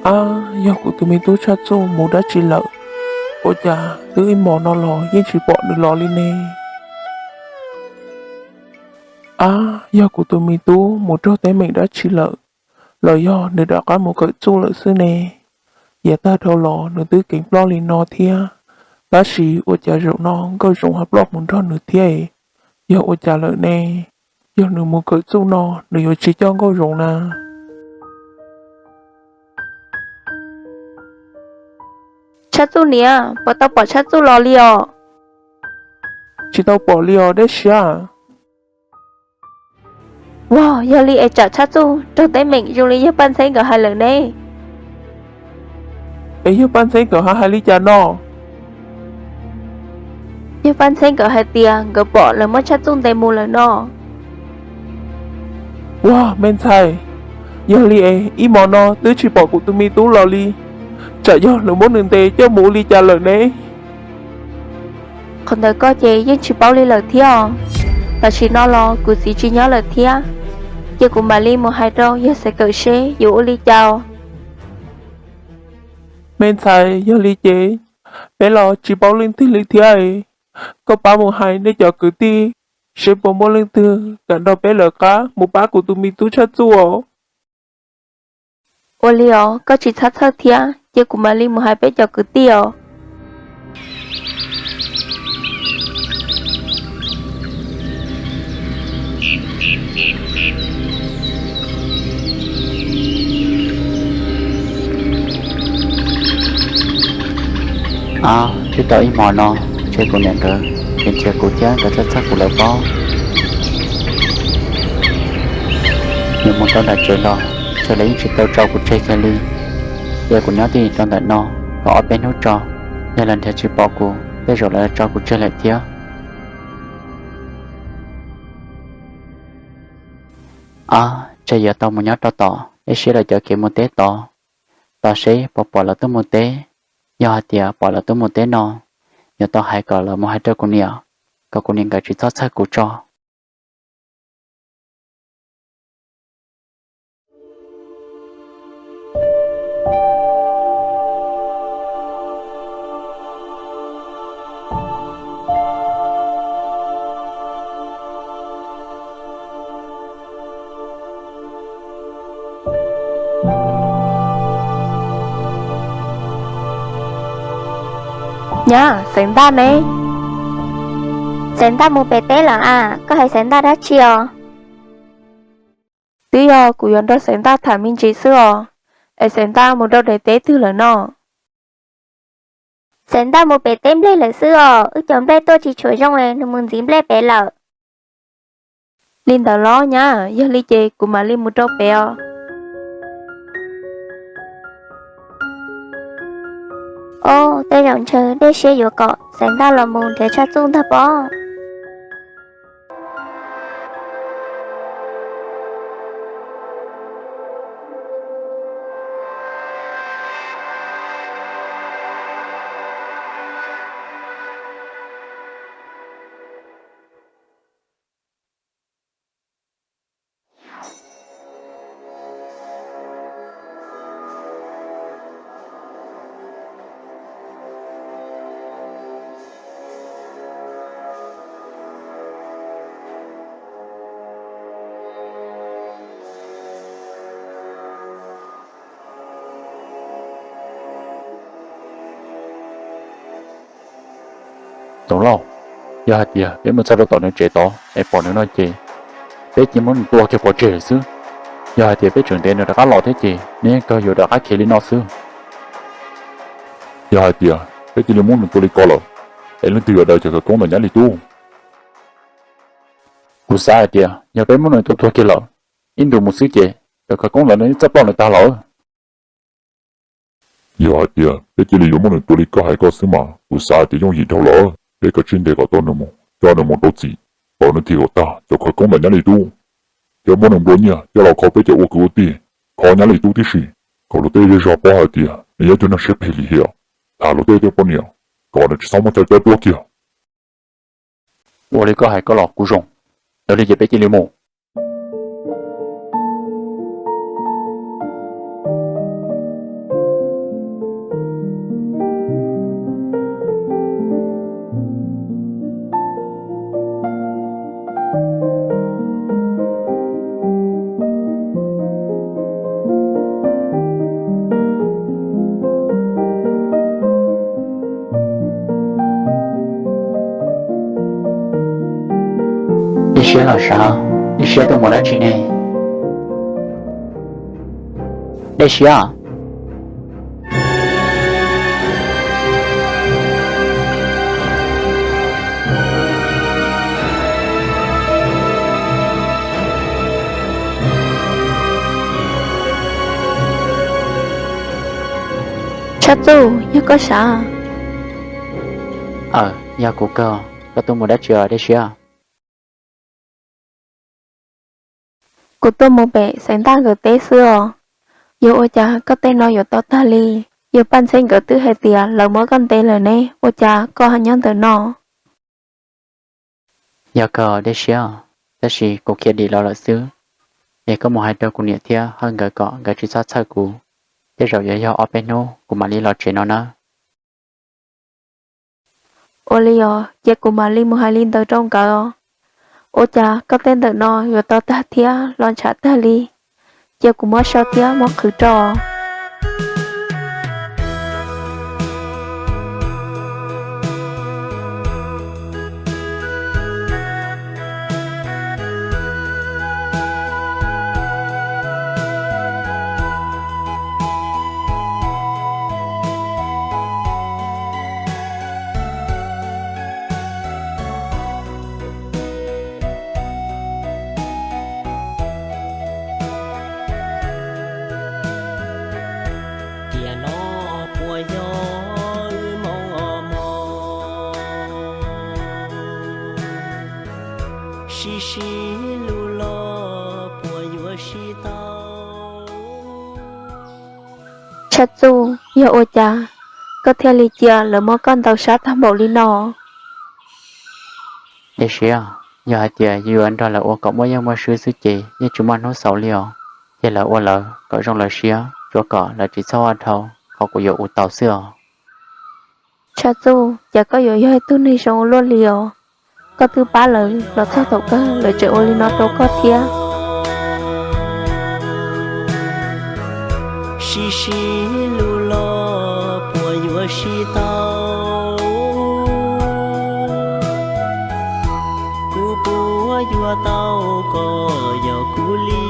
Ab, yog kuv tus me tub Tshaj Txuj mus dab tsi lawm? Ua cas twb ib hmos no los yeej tsis pom nws los li ne? Ab, yog kuv tus me tub mus raug teeb meem dab tsi lawm, los yog nws rov qab mus kawm txuj lawm xwb ne? Yav tag dhau los nws twb keev ploj li no thiab, tab sis ua cas zaum no Nkauj Zoov ho ploj mus nrog nws thiab? Yog ua cas lawm ne? Yog nws mus kawm txuj no, nws yuav tsis coj Nkauj Zoov na? Tshaj Txuj niam, puas tau pom Tshaj Txuj los li os? Tsis tau pom li os Dej Siab. Vog, yog li es tsam Tshaj Txuj raug teeb meem zoo li yawg Paj Ntxheb nkawd hais lawm ne. Es yawg Paj Ntxheb nkawd ho hais li cas no? Yawg Paj Ntxheb nkawd hais tias nkawd pom lawv muab Tshaj Txuj ntes mus lawm no. Vog, me ntxhais, yog li es ib hmos no twb tsis pom kuv tus me tub los li, tsam yog lawv muab nws ntes coj mus ua li cas lawm ne? Qhov ntawd koj ces yeej tsis paub li lawm thiab os. Tam sim no los kuv txiv tsis nyob lawm thiab, ces kuv mam li mus hais rau yawg Xaiv Kawm seb yuav ua li cas. Me ntxhais, yog li ces peb los tsis paub leej twg li thiab. Koj pab mus hais nej cov kwv tij seb puas muaj leej twg kam nrog peb lawv qab mus pab kuv tus me tub Tshaj Txuj os. Ua li os, koj tsis txhob txhawj thiab, ces kuv mam li mus hais peb cov kwv tij os. Twb tau ib hmos no, ntshe kuv niam nkawd nrhiav kuv thiab nkawd txhawj txhawj kuv lawm pob. Nws mus rau nram tsev los, ntshe lawv yeej tsis tau tso kuv tseg kiag li. Ces kuv nyob tij rau ntawm no kom ob peb hnub tso, yog lawv nrhiav tsis pom kuv tej zaum lawv tso kuv tseg lawm thiab. Ab, ntshe yuav tau mus nyob rau tom ib siab lawv cov kev mus teb tod, tos seb puas pom lawv tuaj mus teb. Yog hais tias pom lawv tuaj mus teb no, yuav tau hais kom lawv mus hais rau kuv niam, kom kuv niam nkawd tsis txhob txhawj kuv tso. Nyab, Xaiv Ntaj ne? Xaiv Ntaj mus pem teb lawm as, koj hais Xaiv Ntaj dab tsi os? Twb yog kuv yuav nrog Xaiv Ntaj tham me ntsis xwb os, es Xaiv Ntaj mus rau daim teb twg lawm no? Xaiv Ntaj mus pem teb nplej lawm xwb os, wb cov nplej tuaj tsis tshuav zoo es nws mus ntxiv nplej pem lawm. Li ntawd los nyab, yog li ces kuv mam li mus rau pem os. Ob, tej zaum ntshe Dej Siab yuav kom Xaiv Ntaj los mus nrhiav Tshaj Txuj ntag pob. Tub Lauj, yog hais tias peb mus txog rau tom nws tsev tod es pom nws no ces peb cia li muab nws tua kiag pov tseg xwb. Yog hais tias peb tseem ntev nws rov qab los thiab ces nws yeej kawg yuav rov qab khiav li no xwb. Yog hais tias peb cia li muab nws tua li ko lawm, es leej twg yuav daws cov khawv koob ntawm Nyab Lis Tub? Kuv xav hais tias yog peb muab nws tua tuag kiag lawm, ib ntus mus xwb ces cov khawv koob ntawd nws txawj ploj nws tag lawm. Yog hais tias peb cia li yuav muab nws tua li koj hais ko xwb mas kuv xav hais tias yooj yim dhau lawm. Peb kav tsij ntes kom tau nws mus, coj nws mus rau txim, kom nws thim kom tag cov khawv koob ntawm Nyab Lis Tub. Coj muab nws nplua nyiaj coj los kho peb cov ua kwv ua tij, kho Nyab Lis Tub tib si, kom luag tej zej zog paub hais tias nws yog ib tug neeg siab phem lim hiam. Tham luag tej tej poj niam, kom nws tsis txhob muab chaw coj tuaj kiag. Ua li koj hais koj los kuv zoo. Yog li ces peb cia li mus. Dej Siab los sav, Dej Siab tuaj mus dab tsi ne? Dej Siab. Tshaj Txuj, yog koj sav? Aw, yog kuv kawg. Koj tuaj mus dab tsi os Dej Siab? Kuv tuaj mus pem Xaiv Ntaj nkawd teb xwb os. Yog ua cas koj tej no yuav tau tag li? Yog Paj Ntxheb nkawd twb hais tias lawv muab koj ntes lawm ne, ua cas koj ho nyob ntawm no? Yog kawg Dej Siab, tab sis kuv khiav dim los lawm xwb. Es koj mus hais rau kuv niam thiab Hawj nkawd kom nkawd tsis txhob txhawj kuv. Tej zaum yuav yog ob peb hnub kuv mam li los tsev no nawb. Ua li os, cia kuv mam li mus hais li ntawd rau nkawd os. Ua cas koj tej ntawm no yuav tau tag thiab los ntshav tag li? Cia kuv muab sau thiab muab qhwv rau. Tiam no puas yog wb moo os mog, sib sib lug los puas yuav sib tau? Tshaj Txuj, yog ua cas koj thiaj li cia lawv muab koj ntaus sab tag npaum li no? Dej Siab, yog hais tias yus yuav nrog lawv ua kom muaj yeej muaj swb xwb ces yeej tsis muaj hnub xaus li os. Cia lawv ua lawv kom zoo lawv siab, tsuav kom lawv tsis txhob ua dhau qhov kuv yuav ua tau xwb os. Tshaj Txuj, cas koj yuav yog ib tug neeg zoo ua luaj li os? Koj twb pab lawv los txog thaum kawg lawv tseem ua li no rau koj thiab. Sib sib lug los puas yuav sib tau? Kuv puas yuav tau koj yog kuv li,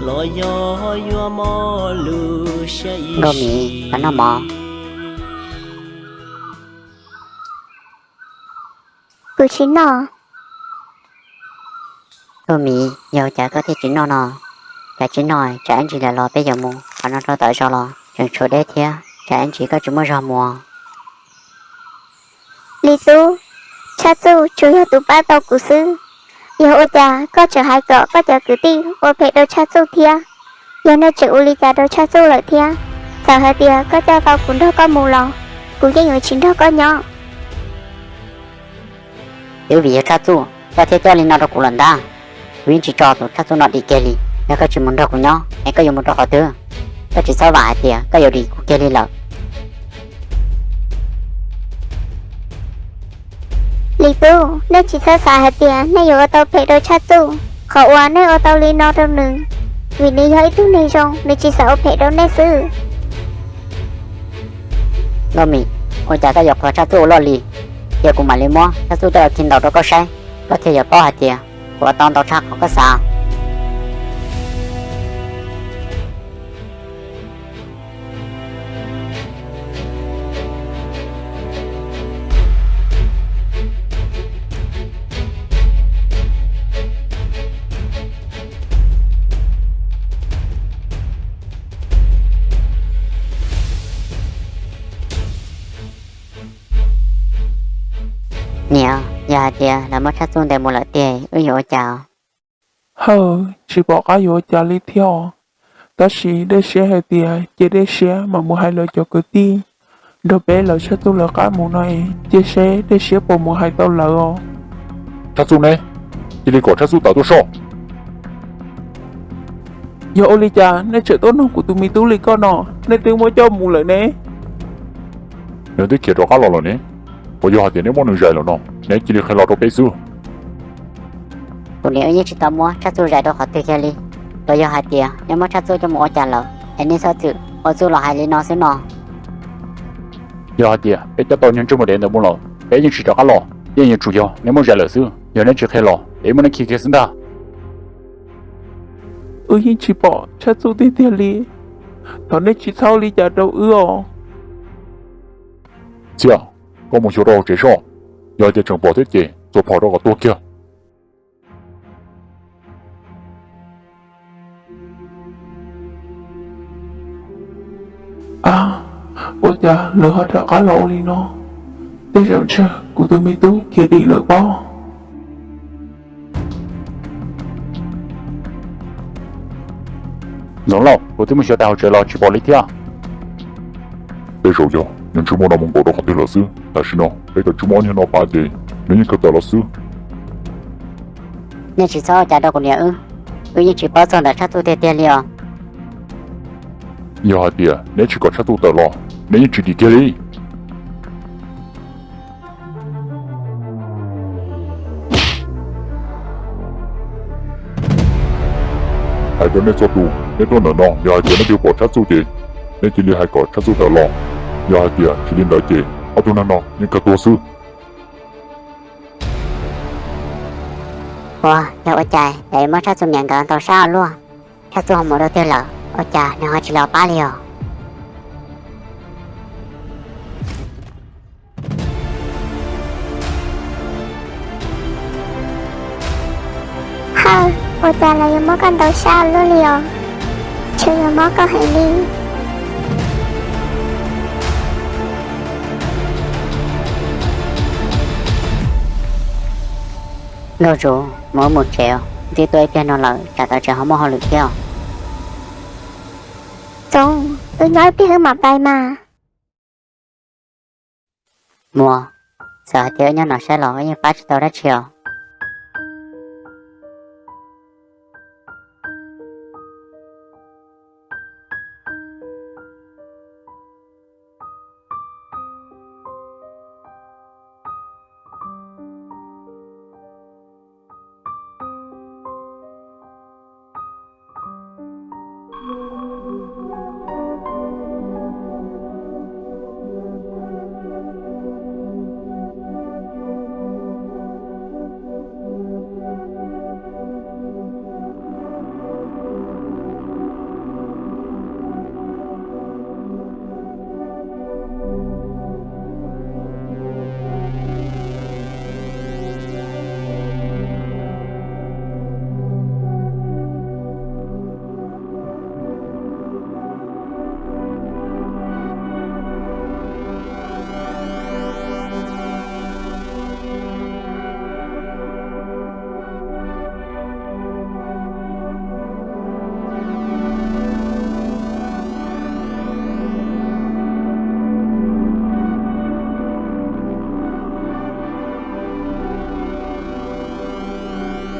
los yog yuav mob lub siab ib sim? Nkauj Mim, koj noj mov. Kuv tsis noj. Nkauj Mim, yog cas koj thiaj tsis noj no? Cas tsis noj, tsam ib ntsis lawm los peb yuav mus qhov no rau tom zos los tseem tshuav deb thiab, tsam ib ntsis koj tsis muaj zog mus. Li Tub, Tshaj Txuj tsuas yog tus pab tau kuv xwb. Yog ua cas koj tseem hais kom koj cov kwv tij ua phem rau Tshaj Txuj thiab? Yog nej tseem ua li cas rau Tshaj Txuj lawm thiab? Txawm hais tias koj coj tau kuv nrog koj mus los kuv yeej yuav tsis nrog koj nyob. Twb vim yog Tshaj Txuj koj thiaj coj li no rau kuv lawm ntag. Kuv yeej tsis tso tus Tshaj Txuj no dim kiag li. Yog koj tsis mus nrog kuv nyob es koj yuav mus rau qhov twg? Koj tsis txhob vam hais tias koj yuav dim kuv kiag li lawm. Li Tub, nej tsis txhob xav hais tias nej yuav ua tau phem rau Tshaj Txuj. Qhov uas nej ua tau li no rau nws, vim nws yog ib tug neeg zoo, nws tsis xav ua phem rau nej xwb. Nkauj Mim, ua cas koj yuav qhuas Tshaj Txuj ua luaj li? Cia kuv mam li muab Tshaj Txuj coj los khi ntaus rau koj saib, koj thiaj yuav paub hais tias kuv ua tau ntau tshaj qhov koj xav. Niam, yog hais tias lawv muab Tshaj Txuj ntes mus lawm tiag wb yuav ua cas? Hawj, tsis pom qab yuav ua cas li thiab. Tab sis Dej Siab hais tias cia Dej Siab mam mus hais lawv cov kwv tij nrog peb lawv Tshaj Txuj lawv qab mus no es cia seb Dej Siab puas mus hais tau lawv os. Tshaj Txuj ne? Cia li kom Tshaj Txuj tawm tuaj soj. Yog ua li cas nej tseem tuaj nug kuv tus me tub li koj no, nej twb muab coj mus lawm ne. Nws twb khiav rov qab los lawm ne. Puas yog hais tias neb muab nws zais lawm no, neb cia li qhia los rau peb xwb. Kuv niam wb yeej tsis tau muab Tshaj Txuj zais rau qhov twg kiag li. Puas yog hais tias neb muab Tshaj Txuj coj mus ua cas lawm es nej txhob txwm ua txuj los hais li no xwb no? Yog hais tias peb coj tau niag ntsej muag dev ntawd mus lawm, peb yeej tsis rov qab los, yeej yuav tsum yog neb muab zais lawm xwb. Yog neb tsis qhia los es wb muab neb khi kiag xwb ntag. Wb yeej tsis pom Tshaj Txuj tiag tiag li, thov neb tsis txhob ua li cas rau wb os. Txhiaj, koj mus xyuas rau hauv tsev soj, yog hais tias tseem pom thiab ces txua phom rau kom tuag kiag. Ua cas lawv ho rov qab los ua li no? Tej zaum ntshe kuv tus me tub khiav dim lawm pob. Ntxoov Lauj, kuv twb mus xyuas tag hauv tsev los tsis pom li thiab. Tej zaum yog niag ntsej muag no mus nkaum rau qhov twg lawm xwb. Tam sim no peb kav tsij muab ob niag no pav ces nws yeej kawg tawm los xwb. Nej tsis txhob ua cas rau kuv niam wb, wb yeej tsis paub txog ntawm Tshaj Txuj tiag tiag li os. Yog hais tias neb tsis kom Tshaj Txuj tawm los, neb yeej tsis dim kiag li. Hais rau nej txhua tus, neb tuaj ntawm no yog hais tias neb twb pom Tshaj Txuj ces neb cia li hais kom Tshaj Txuj tawm los. Yog hais tias tsis li ntawd ces ob tug neeg no yeej kawg tuag xwb. Ua, yog ua cas es muab Tshaj Txuj niam nkawd ntaus sab ua luaj? Tshaj Txuj ho mus rau twg lawm? Ua cas nws ho tsis los pab li os? Hawj, ua cas lawv yuav muab koj ntaus sab ua luaj li os? Tseem yuav mob koj heev li. Nkauj Zus, mus wb mus tsev, twb tuaj ib pliag no lawm tsam tawm tsev ho muaj hauj lwm thiab. Txoov, wb nyob ib pliag wb mam pais mas. Muas, txawm hais tias wb nyob no saib los wb yeej pab tsis tau dab tsi os.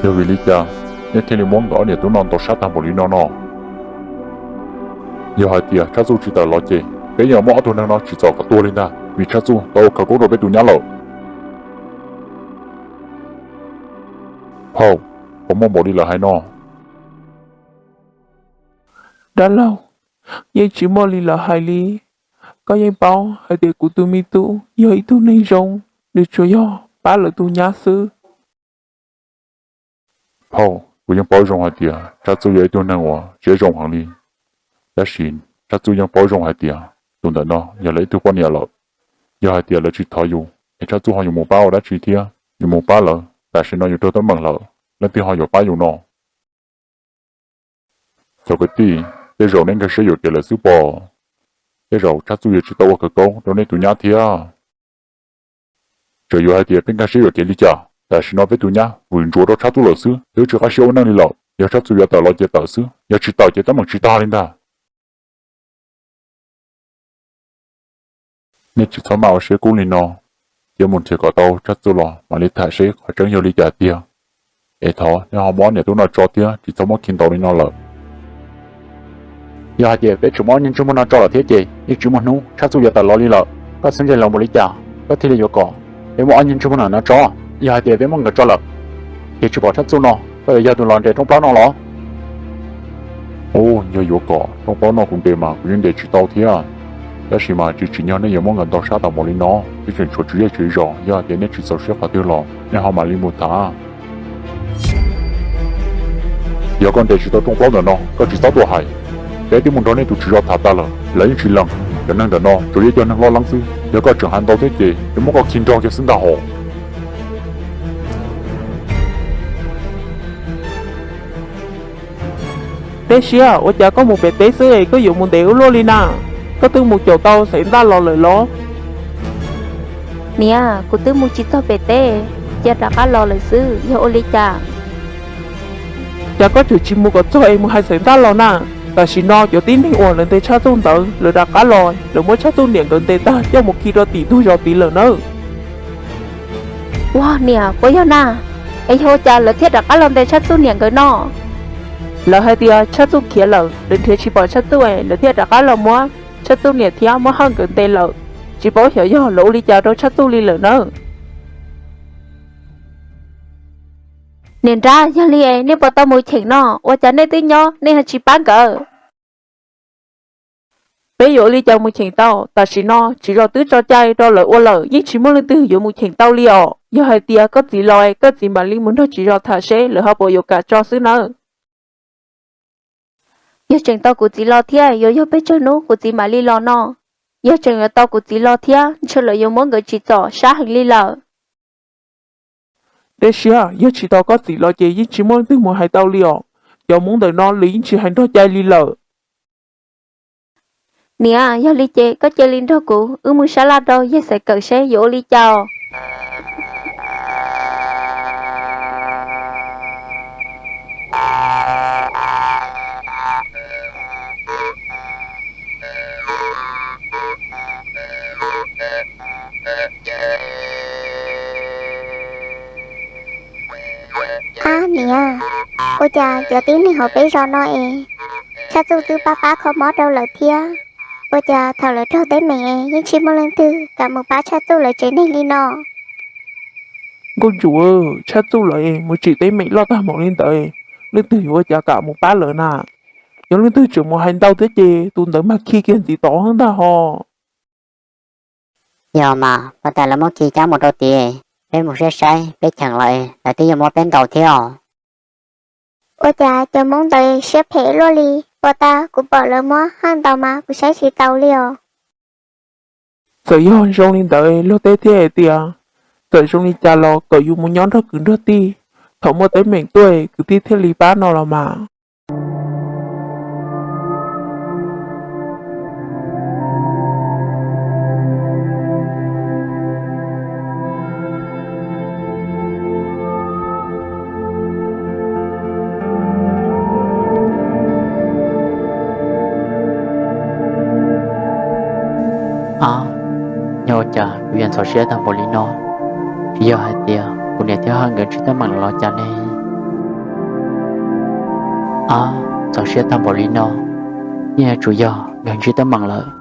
Yog vim li cas nej thiaj li muab nkawd ob niam tub no ntaus sab tag npaum li no no? Yog hais tias Tshaj Txuj tsis tawm los ces peb yuav muab ob tug neeg no tsim txom kom tuag li ntag, vim Tshaj Txuj tau ua khawv koob rau peb tus nyab lawm. Phauj, puas muaj npaum li lawv hais no? Dab laug, yeej tsis muaj li lawv hais li. Koj yeej paub hais tias kuv tus me tub yog ib tug neeg zoo, nws tsuas yog pab lawv tus nyab xwb. Phauj, kuv yeej paub zoo hais tias Tshaj Txuj yog ib tug neeg uas siab zoo heev li. Tab sis Tshaj Txuj yeej paub zoo hais tias tus ntawm no yog lawv ib tug poj niam lawm. Yog hais tias lawv tsis thov yus es Tshaj Txuj ho yuav mus pab ua dab tsi thiab? Yus mus pab lawv, tam sim no yus raug teeb meem lawm, leej twg ho yuav pab yus no? Cov kwv tij, tej zaum neb nkag siab yuam kev lawm xwb pob. Tej zaum Tshaj Txuj yuav tsis tau ua khawv koob rau nej tus nyab thiab. Txawm yuav hais tias peb nkag siab yuam kev li cas, tam sim no peb tus nyab vwm ntsuav rau Tshaj Txuj lawm xwb, twb tsis qab siab ua neej li lawm. Yog Tshaj Txuj yuav tawm los ces tawm xwb, yog tsis tawm ces teeb meem tsis tag li ntag. Nej tsis txhob maj ua siab kub li no, cia mus nrhiav kom tau Tshaj Txuj los mam li tham seb qhov tseeb yog li cas tiag. Es thov nej ho muab ob niam tub no tso thiab, tsis txhob muab khi ntaus li no lawm. Yog hais tias peb tseem muab ob niag ntsej muag no tso lawm thiab ces yeej tsis muaj hnub Tshaj Txuj yuav tawm los li lawm. Koj txhob ntse hlo npaum li cas, koj thiaj li yuav kom peb muab ob niag ntsej muag no tso. Yog hais tias peb muab nkawd tso lawm, ces tsis pom Tshaj Txuj no, koj yuav yog tus los nres rooj plaub no los? Ub, yog yuav kom rooj plaub no kuv nres mas kuv yeej nres tsis tau thiab. Tab sis mas tsis tsim nyog nej yuav muab nkawd ntaus sab tas npaum li no, twb tseem tshuav tswv zej tswv zos, yog hais tias nej tsis txaus siab qhov twg los nej ho mam li mus tham. Yog koj nres tsis tau rooj plaub ntawm no koj tsis txhob tuaj hais. Peb twb mus nrog nej tus tswv zos tham tas lawm, lawv yeej tsis lees. Cov neeg ntawm no tsuas yog ib co neeg loj leeb xwb, yog koj tseem hais ntau thiab ces yuav muab koj khi nrog kiag xwb ntag hos. Dej Siab, ua cas koj mus pem teb xwb es koj yuav mus ntev ua luaj li na? Koj twb mus caum tau Xaiv Ntaj los lawm los? Niam, kuv twb mus tsis txog pem teb, cia rov qab los lawm xwb, yog ua li cas? Cas koj tseem tsis mus kom txog es mus hais Xaiv Ntaj los na? Tam sim no cov tib neeg uas lawv ntes Tshaj Txuj ntawd lawv rov qab los, lawv muab Tshaj Txuj niam nkawd ntes tag coj mus khi rau tim ntug zos tid lawm nawb. Ua niam, puas yog na? Es yog ua cas lawv thiaj rov qab los ntes Tshaj Txuj niam nkawd no? Lawv hais tias Tshaj Txuj khiav lawm, lawv nrhiav tsis pom Tshaj Txuj es lawv thiaj rov qab los muab Tshaj Txuj niam thiab muab Hawj nkawd ntes lawm. Tsis paub xyov yog lawv ua li cas rau Tshaj Txuj li lawm nawb. Niam nrab, yog li es nej puas tau mus cheem no, ua cas nej twb nyob nej ho tsis pab nkawd? Peb yuav ua li cas mus cheem tau? Tam sim no tswv zos twb tso cai rau lawv ua lawm, yeej tsis muaj leej twg yuav mus cheem tau li os. Yog hais tias koj txiv los, koj txiv mam li mus nrog tswv zos tham seb lawv ho puas yuav kam tso xwb nawb. Yog tseem tau kuv txiv los thiab yuav yog pes tsawg hnub kuv txiv mam li los no. Yog tseem yuav tau kuv txiv los thiab ntshe lawv yuav muab nkawd tsim txom sab heev li lawm. Dej Siab, yog tsis tau koj txiv los ces yeej tsis muaj leej twg mus hais tau li os. Cov Hmoob ntawm no lawv yeej tsis hais nrog cai li lawm. Niam, yog li ces koj cia li nrog kuv wb mus sab laj rau yawg Xaiv Kawm seb yuav ua li cas os. Ab niam, ua cas cov tib neeg hauv peb zos no es Tshaj Txuj twb pab pab kho mob rau lawm thiab, ua cas thaum lawv raug teeb meem es yeej tsis muaj leej twg kam mus pab Tshaj Txuj lawv tsev neeg li no? Nkauj Ntsum, Tshaj Txuj lawv es mus tsim teeb meem loj tag npaum li ntawd, leej twg yuav ua cas kam mus pab lawv na? Yog leej twg tseem mus hais ntau thiab ces tus ntawd mas khi kiag ntxiv tod ntag hos. Yog mas, ua tas lawv muab khi cab mus rau tid, peb mus saib saib peb cheem lawv, lawv twb yuav muab peb ntaus thiab os. Ua cas cov Hmoob ntawd siab phem luaj li, ua tas kuv pom lawv muab Hawj ntaus mas kuv saib tsis taus li os. Txawm yog zoo li ntawd luag teb thiaj hais tias, txawm zoo li cas los kom yus mus nyob nrog kwv nrog tij, thaum muaj teeb meem tuaj kwv tij thiaj li pab no los mas. Ab, yog ua cas kuv yuav ntxhov siab tag npaum li no? Tsis yog hais tias kuv niam thiab Hawj nkawd ntsib teeb meem los cas ne? Ab, ntxhov siab tag npaum li no, yeej yuav tsum yog nkawd ntsib teeb meem lawm.